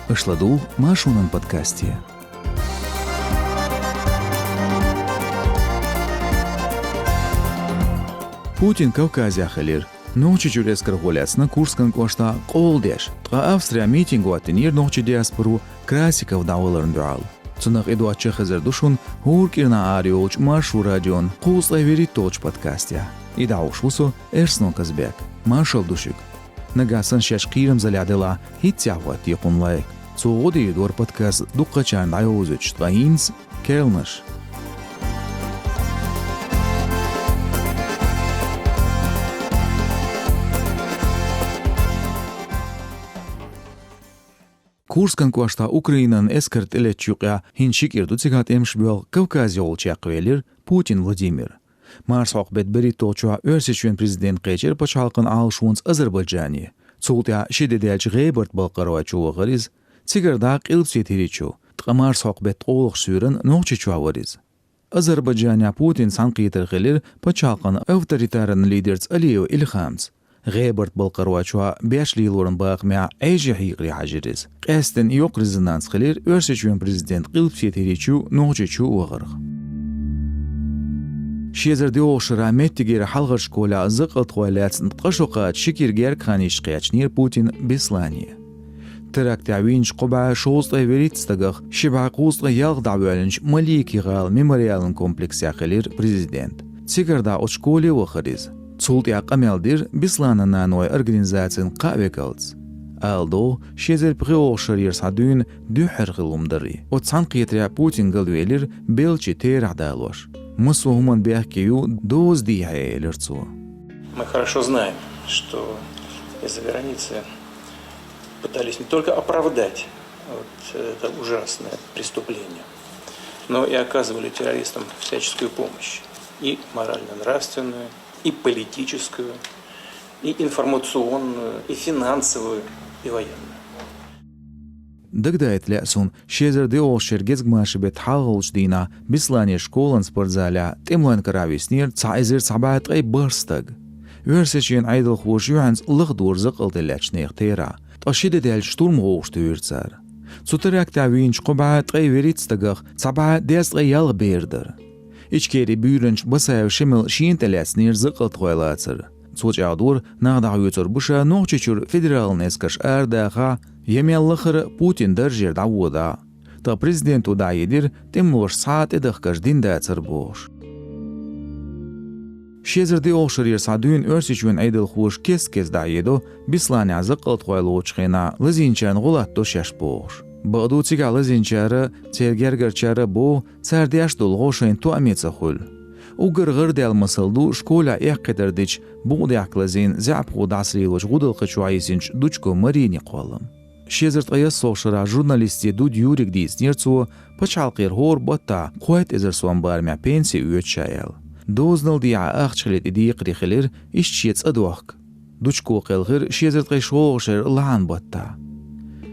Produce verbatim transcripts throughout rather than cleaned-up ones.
Аша ладугӀу Маршонан подкасте. Путин Кавказехь хилира. Нохчийчуьра эскархо лаьцна Курскан кӀоштахь къола деш, ткъа Австрехь митинг хӀоттийнера нохчийн диаспоро Красиков дӀаваларна дуьхьал. Цунах и доцчу хезар ду шуна хӀора кӀирнахь арайолчу Маршо радион кхузткъе вуьрхӀитталгӀачу подкастехь. И дӀахьош ву со, Эрсно Казбек. Маршалла ду шуьга. Нагахь санна шаьш кхерамзаллехь делахь, хӀинццехь хӀоттае кхунна лайк. Цо гӀо дийр дара подкаст дуккхачарна дӀайовзуьйтуш, ткъа хӀинца керланаш. Курскан кӀоштахь Украинан эскар тӀелеттачу юкъехь хӀинца ши кӀира ду цигахь тӀемаш боьлху Кавказехула чекхвелира Путин Владимир. Марсхьокху беттан берхӀитталгӀачохь Оьрсийчоьнан президент кхечира пачхьалкхан Ӏалашонца Азербайджане. Цул тӀаьхьа ши де даьлча ГӀебарта-Балкхаройчу вахара иза, цигара дӀа Къилбаседа ХӀирийчу, ткъа марсхьокху беттан ткъолгӀачу суьйранна Нохчийчохь вара иза. Азербайджанехь Путинан цхьаьнакхетар хилира пачхьалкхан авторитаран лидерца Алиев Илхамца. ГӀебарта-Балкхаройчохь беш лелоран бахамехь Ӏежий хьекъале хьаьжира иза. Къаьсттина йоккха резонанс хилира Оьрсийчоьнан президент Къилбаседа ХӀирийчу, Нохчийчу вахарх. Ши эзар диъолгӀачу шарахь меттигера хьалхарчу школехь закъалтхой лаьцна ткъа шо кхача ши кӀира гергга хан йиш кхаьчнера Путинан Беслане. Терактехь вийначу кхо бӀе шовзткъе вуьрхӀитта стагах ши бӀе кхузткъе ялх дӀавоьллинчу Малики-гӀалин мемориалан комплексехь хилира президент. Цигара дӀа оцу школе вахара иза. Цул тӀаьхьа къамел дира Бесланан наной организацин кхаа векалца. Ала догӀу, ши эзар пхоьалгӀачу шарера схьа дуьйна дуьххьара хилла хӀума дара и. Оцу цхьаьнакхетарехь Путин галвелира беллачийн терахь далош. Массо а хӀуманна бехке ю доза дехьа, элира цо. Мы хорошо знаем, что из-за границы пытались не только оправдать вот это ужасное преступление, но и оказывали террористам всяческую помощь, и морально-нравственную, и политическую, и информационную, и финансовую, и военную. Дагадайта лаьа суна, ши эзар диъолгӀачу шеран гезгмашин беттан хьалхалгӀачу дийнахь Беслане школан спортзалехь тӀемалойн карахь виснера цхьа эзар цхьа бӀе ткъе бархӀ стаг. Оьрсийчоьнан Ӏедалхоша юьхьанца лахдора закъалталла лаьцначу нехан терахь, ткъа ши де даьлча штурмхошка туьйхира цара. Цу терактехь вийначу кхо бӀе ткъе вуьрхӀитта стагах цхьа бӀе дезткъе ялх бер дара. Ичкерин буьйранча Басаев Шемала шена тӀелаьцнера закъалтхой лацар. Цо чӀагӀдора, нах дӀахьоьцур бу ша Нохчийчуьра федералан эскарш арадахахь, я мел лахара Путинан даржера дӀаводахь. Ткъа президенто дӀахьедира, тӀемалошца цхьа а тӀедахкарш дина дацара бохуш. Ши эзар диъолгӀачу шарера схьа дуьйна Оьрсийчоьнан Ӏедалхоша кест-кеста дӀахьедо, Бесланехь закъалтхой лоцучу хенахь лазийначарна гӀо латтадо шаьш бохуш. Бакъду, цигахь лазийначара, церан гергарчара боху, цара деш долу гӀо шайна тоаме ца хуьлу. Уггар гӀарадаьлла масал ду школехь эккхийтар дича, букъадехка лазийна, заьӀапхо дӀасалелочу гӀудалкхи чохь йисинчу Дучко Маринин кхоллам. Ши эзар ткъе ялхолгӀачу шарахь журналисте Дуда Юрига дийцинера цо, пачхьалкхера хӀора баттахь кхойтта эзар сом барамехь пенси оьцу ша аьлла. Дозанал дехьа ахча хилийта и декхаре хилира, иштта шен цӀа дохка. Дучко кхелхира ши эзар ткъе шолгӀачу шеран лахьан баттахь.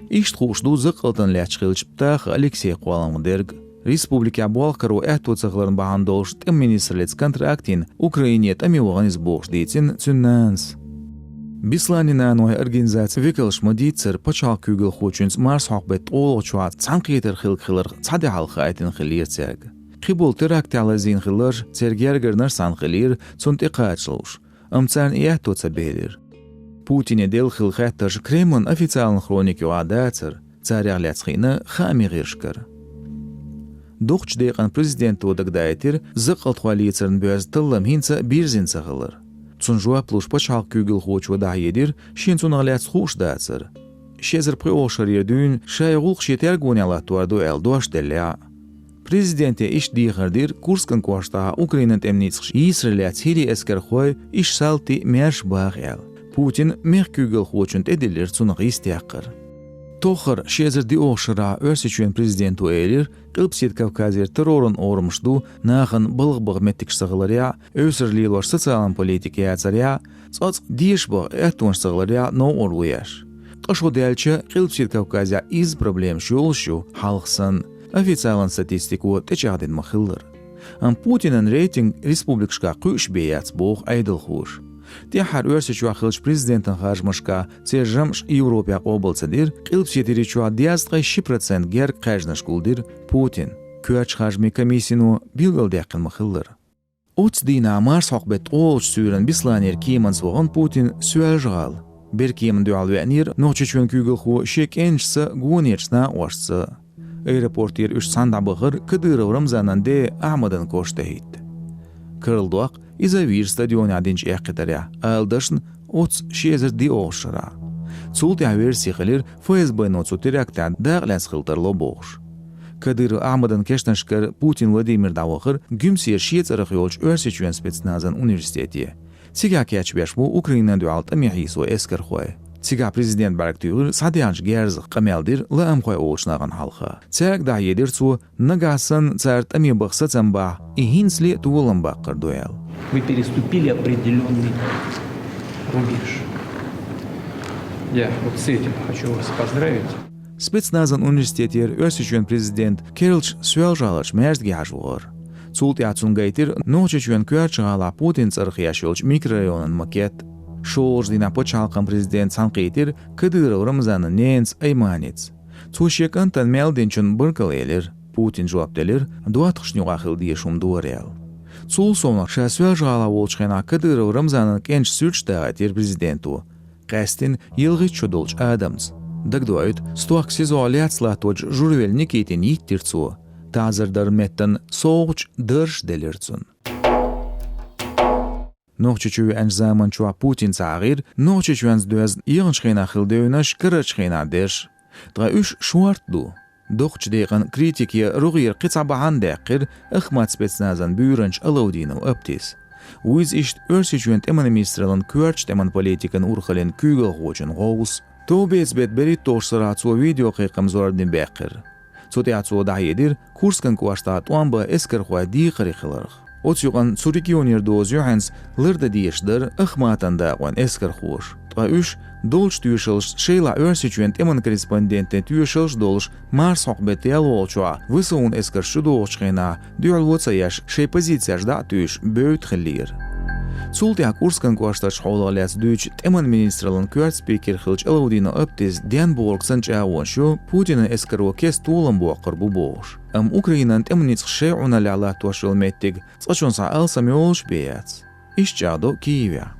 Иштта хууш ду закъалтана лаьцна хиллачу Птаха Алексейн кхолламах дерг. Республикехь болх каро аьтто ца хиларна бахьана долуш тӀеман министраллица контракт йина, Украине тӀаме вахана иза бохуш дийцина цуьнан нанас. Бесланан наной организацин векалша ма-дийццара, пачхьалкхан куьйгалхочуьнца марсхьокху беттан ткъолгӀачохь цхьаьнакхетар хилларх цхьа де хьалха хаийтина хиллера цаьрга. Кхиболу терактехь лазийна хилларш церан гергарнаш санна хиллера цунна тӀекхачалуш, амма царна и аьтто ца белира. Путине делла хилла хаттарш Кремлан официалан хроникехь дацара, царех лаьцна хиъна хаамийн гӀирсашкара. Доккхачу декъана президенто дагадайтира закъалтхой лецаран боьзна таллам хӀинца а бирзина ца хилар. Цунна жоп луш пачхьалкхан куьйгалхочо дӀахьедира, шена цунах лаьцна хууш дацара. Ши эзар пхоьалгӀачу шарера дуьйна ша и гӀуллакх шен тергонехь латтор ду аьлла дош деллехь а. Президенте иштта дехар дира Курскан кӀоштахь Украинан тӀеман ницкъаша йийсаре лаьцна хӀирийн эскархой иштта салтий, маьрша баха аьлла. Путина мехкан куьйгалхочунна тӀедиллира цунах йистехкар. Тоххара ши эзар диъолгӀачу шарахь Оьрсийчоьнан президенто элира, Къилбаседа Кавказера терроран орамаш ду нахана балха баха меттигаш ца хиларехь, эвсара лелош социалан политика яцарехь, цкъацкъа деша баха аьттонаш ца хиларехь новкъарло еш. Ткъа шо даьлча, Къилбаседа Кавказехь изза проблемаш йолуш ю, хьалха санна, официалан статистико тӀечӀагӀдина ма-хиллара. Амма Путинан рейтинг республикашкахь кхуьуш бен яц боху Ӏедалхоша. ТӀеххьара Оьрсийчохь хиллачу президентан харжамашкахь церан жамӀаш Европехь къобал ца дира, Къилбаседа ХӀирийчохь дезткъе ши процент герга кхаьжнаш гулдира Путина. Коьртачу харжамийн комиссино билгалдаьккхина ма-хиллара. Оццу дийнахь марсхьокху-беттан ткъолгӀачу суьйранна Бесланера кеманца вахана Путин Соьлжа-ГӀала. Беркеманна дуьхьал веанера Нохчийчоьнан куьйгалхо шен кӀенташца, гонерчу накъосташца. Аэропортера уьш цхьаьна дӀабахара Кадыров Рамзанан ден Ахьмадан кош тӀехӀитта. Карладоккху, иза а вийра стадионехь динчу эккхийтарехь, ала дашна, оццу ши эзар диъолгӀачу шарахь. Цул тӀаьхьа верси хилира, ФСБ-но цу терактехь дакъа лаьцна хила тарло бохуш. Кадыров Ахьмадан кешнашкара Путин Владимир дӀавахара Гуьмсера шен цӀарах йолчу Оьрсийчоьнан спецназан университете. Цигахь кечбеш бу Украинина дуьхьал тӀаме хьийсо эскархой. Цигахь президентан бӀаьрг туьйхира схьадаьхначу герзах, къамел дира лаамхой олучу нахана хьалха. Цаьрга дӀахьедира цо, нагахь санна цара тӀаме баха сацам бахь, и хӀинцале а толам баккхар ду аьлла. Вы переступили определённый рубеж. Я вот с этим хочу вас поздравить. Спецназан университетера Оьрсийчоьнан президент керлачу Соьлжа-ГӀаларчу маьждиге хьажа вахара. Цул тӀаьхьа цунна гайтира Нохчийчоьнан коьртачу гӀалахь Путинан цӀарах еш йолчу микрорайонан макет. ШолгӀачу дийнахь пачхьалкхан президента цхьаьнакхийтира Кадыров Рамзанан ненас Айманица. Цо шен кӀантана мел динчунна баркалла элира. Путина жоп делира, доттагӀашна юкъахь хила дезаш хӀума дора аьлла. Цул совнаха, ша Соьлжа-ГӀалахь волчу хенахь Кадыров Рамзанан кӀентан суьрташ дагӀийтира президенто. Къаьсттина ялхитта шо долчу адамца. Дагадоуьйту, стохка СИЗО-хь лаьцна латточу Журавель Никитина йиттира цо. ТаӀзар даран меттана совгӀаташ, даржаш делира цунна. Нохчийчу веанчу заманчохь Путин ца хьахийра Нохчийчоьнца доьзна яханчу хенахь хилла девнаш, карарчу хенахь дерш. Ткъа уьш шорта ду. Доккхачу декъана критика я рогӀера кхин цхьа бахьана даьккхира Ахмат спецназан буьйранча Алаудинов Аптис. Вуьйцу иштта Оьрсийчоьнан тӀеман министраллан коьртачу тӀеман политикан урхаллин куьйгалхочун гӀовс. Товбеца беттан берхӀитталгӀачу шарахь цо видеокхайкхам зорбане баьккхира. Цу тӀехь цо дӀахьедира Курскан кӀоштахь тӀом бан эскархой декхаре хиларх. Оцу юкъанна цу регионера дозу юьхьанца лардан дезаш дара Ахматан дакъойн эскархоша. Ткъа уьш долчу тоьшаллашца шайлахь Оьрсийчоьнан тӀеман корреспондентийн тоьшаллаш а долуш, марсхьокху-беттан ялхолгӀачохь ВСУ-н эскарш чудогӀучу хенахь дуьхьало ца еш, шайн позицеш дӀа а туьйсуш, бевдда хиллера. Цул тӀаьхьа Курскан кӀоштарчу хьолах лаьцна дуьйцучу тӀеман министраллан коьрта спикер хиллачу Алаудинов Аптис денбохург санна чӀагӀонаш йо, Путинан эскаро кеста толам боккхур бу бохуш. Амма Украинан тӀеман ницкъаша шайн Ӏуналлехь латтош йолу меттиг цкъачунна схьа алсам йолуш бен яц. Иштта чӀагӀдо Киевехь.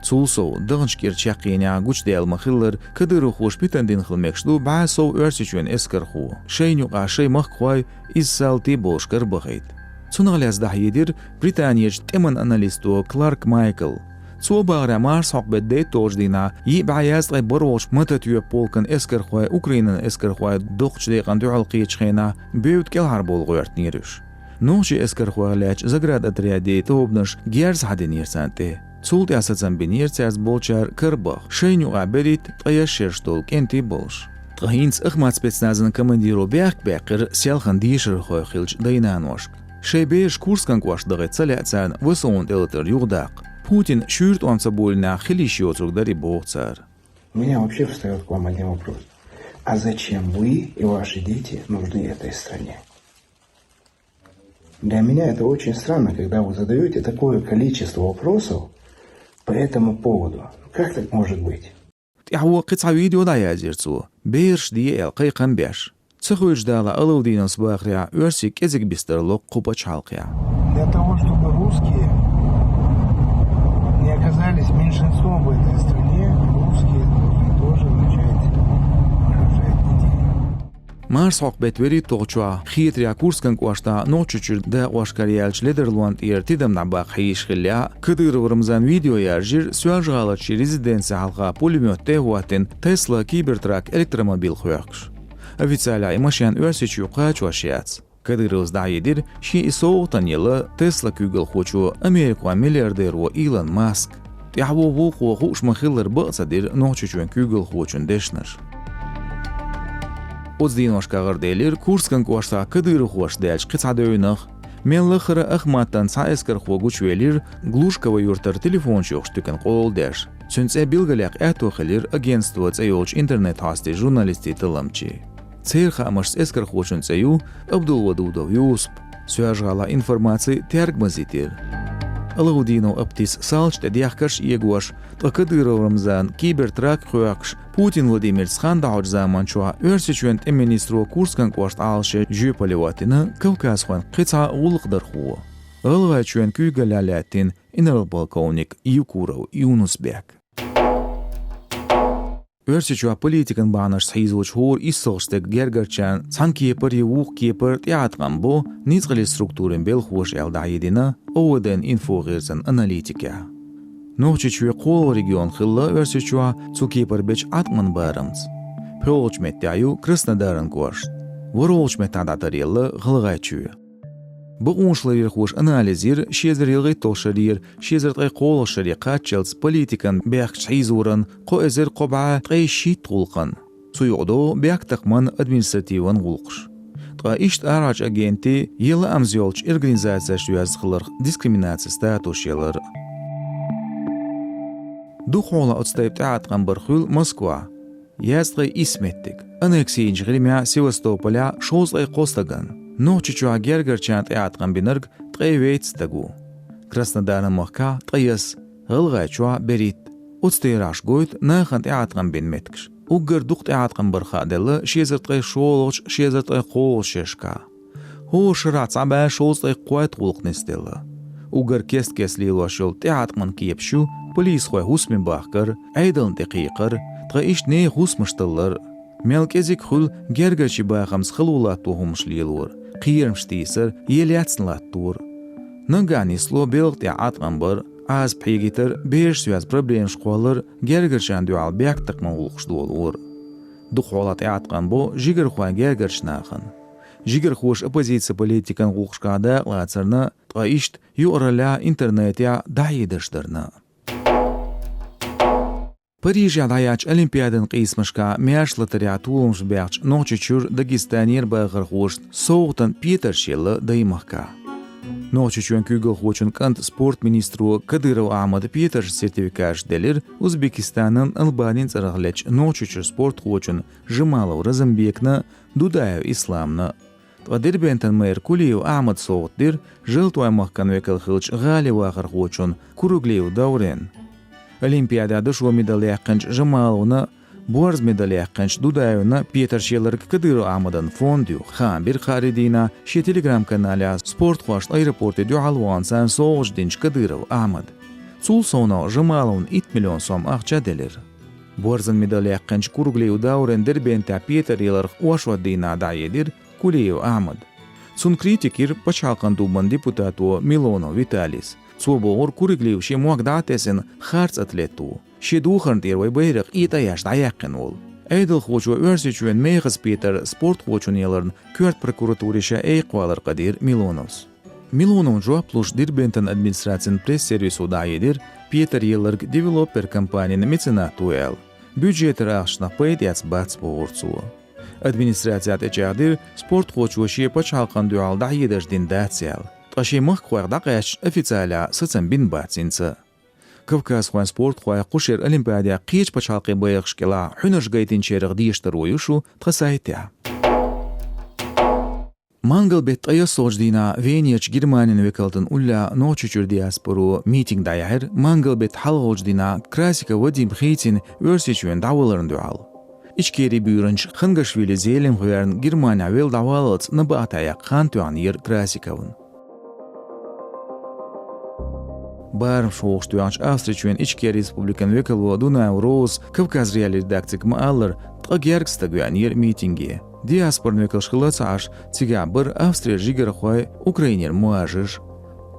Цул сов, даханчу кӀира чаккхенехь гучудаьлла ма-хиллара, кадыровхоша питана дина хила мегаш ду бӀе сов Оьрсийчоьнан эскархо, шайна юкъахь шайн махкахой, иза салтий болуш, карабахийта. Цунах лаьцна дӀахьедира Британерчу тӀеман аналисто Кларк Майкла. Цо бахарехь, марсхьокху-беттан дейтталгӀачу дийнахь йиъ бӀе язткъе бархӀолгӀачу мототоьпан полкан эскархой Украинан эскархойн доккхачу декъана дуьхьал кхетачу хенахь бевдда кӀелхьарбовла гӀоьртинера уьш. Нохчийн эскархойх лаьттачу заградотрядийн тобанаша герз хьадинера царна тӀе. Цул тӀаьхьа сацам бинера цаьрца болчара карабаха, шайна юкъахь берхӀитта, ткъе шераш долу кӀентий болуш. Ткъа хӀинца Ахмат спецназан командиро бехк баьккхира селхана дешархой хиллачу дай-наношка. Шайн бераш Курскан кӀошта дахийта ца лаьа царна ВСУ-на тӀелатар юхадаккха. Путина шуьйра тӀом ца бовлинехь хила йиш йоцург дара и, боху цара. У меня вообще встаёт к вам один вопрос. А зачем вы и ваши дети нужны этой стране? Для меня это очень странно, когда вы задаёте такое количество вопросов по этому поводу. Как так может быть? ТӀаьхьо кхин цхьа видео дӀаязйира цо. Бераш де аьлла кхайкхам беш. Ца хуьлуш далахь, Алаудиновс бахарехь, оьрсий кӀезиг бистар ло кху пачхьалкхехь. Для того, чтобы русские не оказались меньшинством в этой стране, русские должны тоже начать рожать детей. Марсхьокху-беттан берхӀитталгӀачохь хетарехь Курскан кӀоштахь Нохчийчуьра дакъошкара яьллачу ледарлонна тӀера тидам дӀабаккха хьийзаш хиллехь, Кадыров Рамзана видео яржийра Соьлжа-ГӀаларчу шен резиденци хьалха пулемёт тӀе а хӀоттийна Tesla Cybertruck электромобиль хьоькхуш. Официалехь и машен Оьрсийчуьра кхачош яц. Кадыровс дӀахьедира, шен и совгӀатана елла Tesla куьйгалхочо, америкахойн миллиардеро Илон Маск. ТӀаьхьо вукхо хууш ма-хиллара бакъ ца дира Нохчийчоьнан куьйгалхочун дешнаш. Оцу деношкахь гӀарделира Курскан кӀоштахь кадыровхоша даьллачу кхин цхьа девнах. Мел лахара Ахматан цхьа эскархо гучувелира Глушково юьртара телефонаш йохучу туькана къола деш. Цуьнан цӀе билгалъяккха аьтто хилира агентство цӀе йолчу интернет-хьостийн журналистийн талламчийн. Церан хаамашца эскархочун цӀе ю Абдулвадудов Юсуп. Соьлжа-ГӀалахь информаци тергамазйитира. Алаудинов Аптис салча тӀе дехкарш эгош, ткъа Кадыров Рамзан кибертрак хьоькхуш, Путин Владимирца хан дӀахьочу заманчохь Оьрсийчоьнан тӀеман министро Курскан кӀоштан Ӏалашо жоьпалле хӀоттийна кавказхойн кхин цхьа гӀуллакхдархо, ГӀалгӀайчоьнан куьйгаллехь лаьттина инарла-полковник Евкуров Юнус-Бек. Оьрсийчохь политикан бахьанашца хьийзочу хӀора иссалгӀачу стеган гергарчарна цхьана кепара я вукху кепара тӀеӀаткъам бо ницкъаллин структурийн белхахоша аьлла дӀахьедина Ӏовадан-инфо гӀирсана аналитикехь. Нохчийчоь кхоалгӀа регион хилла Оьрсийчохь цу кепара бечу Ӏаткъаман барамца. ПхоьалгӀачу меттехь ю Краснодаран кӀошт, ворхӀалгӀачу меттехь дӀатаръелла ГӀалгӀайчоь. Бакъонашларъярхоша анализ йира ши эзар ялхитталгӀачу шарера ши эзар ткъе кхоалгӀачу шаре кхаччалц политикан бехкаш хьийзоран кхо эзар кхо бӀе ткъе шийтта гӀуллакхан, цу юкъадогӀу бехктакхаман, административан гӀуллакхаш. Ткъа иштта арахьарчу агентийн я лаамза йолчу организацешна йоьзна хиларх дискриминацин статус ялар. Дукха хьолахь оцу тайпа тӀеӀаткъам бар хуьлу Москвахь, езткъе исс меттиг, аннекси йинчу ГӀирмехь, Севастополехь шовзткъе кхо стагана, Нохчийчохь гергарчарна тӀеӀаткъам бинарг ткъе вейтта стаг ву. Краснодаран махкахь ткъаясса, ГӀалгӀайчохь берхӀитта. Оцу терахьаша гойту нахана тӀеӀаткъам бина меттигаш. Уггар дукха тӀеӀаткъам бар хааделла ши эзар ткъе шолгӀачу, ши эзар ткъе кхоалгӀачу шерашкахь. ХӀора шарахь цхьа бӀе шовзткъе кхойтта гӀуллакх нисделла. Уггар кест-кеста лелош йолу тӀеӀаткъаман кепаш ю полисхойн хӀусаме бахкар, Ӏедална тӀекхайкхар, ткъа иштта нехан хӀусамаш таллар, мел кӀезиг а хуьлу гергарчийн бахамца хало латто хӀуманаш лелор, кхерамаш тийсар я лаьцна латтор. Наггахь нисло белхан тӀехь Ӏаткъам бар, Ӏазап хьегийтар, берашца йоьзна проблемаш кхоллар, гергарчарна дуьхьал бехктакхаман гӀуллакхаш долор. Дукха хьолахь тӀеӀаткъам бо жигархойн гергарчу нахана. Жигархоша оппозицин политикан гӀуллакхашкахь дакъалацарна, ткъа иштта юкъараллехь, интернетехь дӀахьедарш дарна. Парижехь дӀаяьхьначу Олимпиадан къийсамашкахь маьрша латарехь толамаш баьхначу Нохчийчуьра, Дагестанера бахархошна совгӀатан петарш елла даймахкахь. Нохчийчоьнан куьйгалхочун кӀанта спорт министро Кадыров Ахьмада петаршна сертификаташ делира Узбекистанан, Албанин цӀарах лечу Нохчийчуьра спортхочун Жамалов Разамбекна, Дудаев Исламна. Ткъа Дербентан мэра Кулиев Ахьмада совгӀат дира Желтойн махкан векал хиллачу гӀалин вахархочун Куруглиев Дауренна. Олимпиадехь дашо медаль яьккхинчу Жамаловна, борза медаль яьккхинчу Дудаевна петарш яларг Кадыров Ахьмадан фонда ю, хаам бира кхаарин дийнахь шен Telegram-каналехь спортхошна аэропорте дуьхьал вахана царна совгӀаташ динчу Кадыров Ахьмада. Цул совнаха Жамаловна итт миллион сом ахча а делира. Борзан медаль яьккхинчу Куруглиев Дауренна Дербентехь петар яларх оршот дийнахь дӀахьедира Кулиев Ахьмада. Цунна критика йира Пачхьалкхан Думан депутато Милонов Виталийс. Цо бохура, Куруглиев шен мохк дӀа а тесна, харц атлет ву, шен духарна тӀера вайн байракх итӀа а еш дӀаяьккхина волу. Ӏедалхочо Оьрсийчоьнан мехаза петар спортхочунна яларна коьрта прокуратуре ша эккхавалар къадийра Милоновс. Милоновна жоп луш, Дербентан администрацин пресс-сервисо дӀахьедира, петар яларг девелопер компанина меценат ву аьлла, бюджетера ахчанах пайда эцна бац, бохура цо. Администрацехь тӀечӀагӀдира, спортхочо шен пачхьалкхана дуьхьал дӀахьедарш дина дац аьлла, ткъа шен махкахойх дӀакъаьсташ официалехь сацам бина бац хӀинца а. Кавказхойн спортхой кху шеран Олимпиадехь кхечу пачхьалкхийн байракхаш кӀелахь хьуьнарш гайтинчарах дешархо ю шу тхан сайтехь. Мангал-беттан ткъаяссалгӀачу дийнахь Венерчу Германин векалтан уллехь Нохчийчуьра диаспоро митинг дӀаяьхьира мангал-беттан хьалхалгӀачу дийнахь Красиков Вадим хийцина Оьрсийчоьнна дӀаваларна дуьхьал. Ичкери буьйранча Хангашвили Зелимха верна Германехь велла дӀаваллалц набахтехь яккха хан тоьхнера Красиковна. Барамаш вовшахтоьхначу Австрийчоьнан Ичкери республикан векало Дунаева Роза Кавказ.Реалии редакцига ма-аллара, ткъа гергга стаг веанера митинге. Диаспоран векалш хилла ца Ӏаш, цигахь бара Австрера жигархой, Украинера мухӀажарш.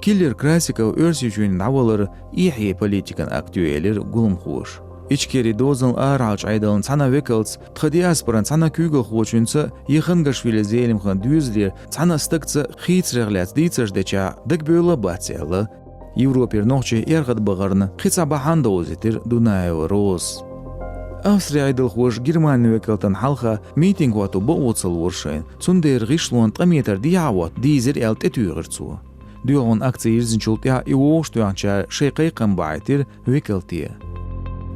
Киллер Красиков Оьрсийчоьнна дӀавалар эхье политикан акт ю, элира гуламхоша. Ичкери дозанал арахьарчу Ӏедалан цхьана векалца, тхан диаспоран цхьана куьйгалхочуьнца я Хангашвили Зелимхан доьзалера цхьана а стагца хийцарех лаьцна дийцарш дечохь дагабевлла а бац аьлла Европера нохчий эргӀадбахарна кхин цхьа бахьана довзийтира Дунаева Розас. Австрин Ӏедалхоша Германин векалтана хьалха митинг хӀотто бакъо ца лора шайна, цундела гӀишлонна ткъа метр дехьа а хӀотта дийзира аьлла тӀетуьйхира цо. Доьхалан акци йирзинчул тӀаьхьа и вовшахтоьхначара шайн кхайкхам бахьийтира векалте.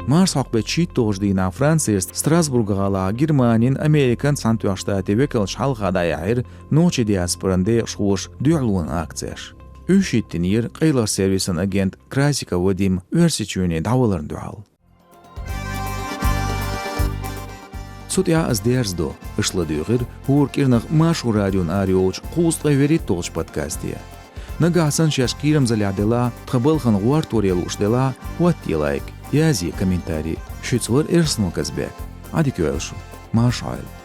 Марсхьокху беттан шийтталгӀачу дийнахь Францера Страсбург-гӀалахь Германин, Американ Цхьаьнатоьхначу Штатийн векалш хьалха дӀаяьхьира нохчийн диаспоран декъашхоша дуьхьалонан акцеш. Уьш хӀиттийнера къайлахча сервисан агент Красиков Вадим Оьрсийчоьне дӀаваларна дуьхьал. Цу тӀехь ас дерзадо, аша ладуьйгӀира хӀора кӀирнах Маршо радион арайолчу кхузткъе вуьрхӀитталгӀачу подкасте. Нагахь санна шаьш кхерамзаллехь делахь, тхан балхана гӀортор ян лууш делахь, хӀоттае лайк, язъе комментарий. Шуьца вара Эрсано Казбек. Ӏадика йойла шу. Марша Ӏойла.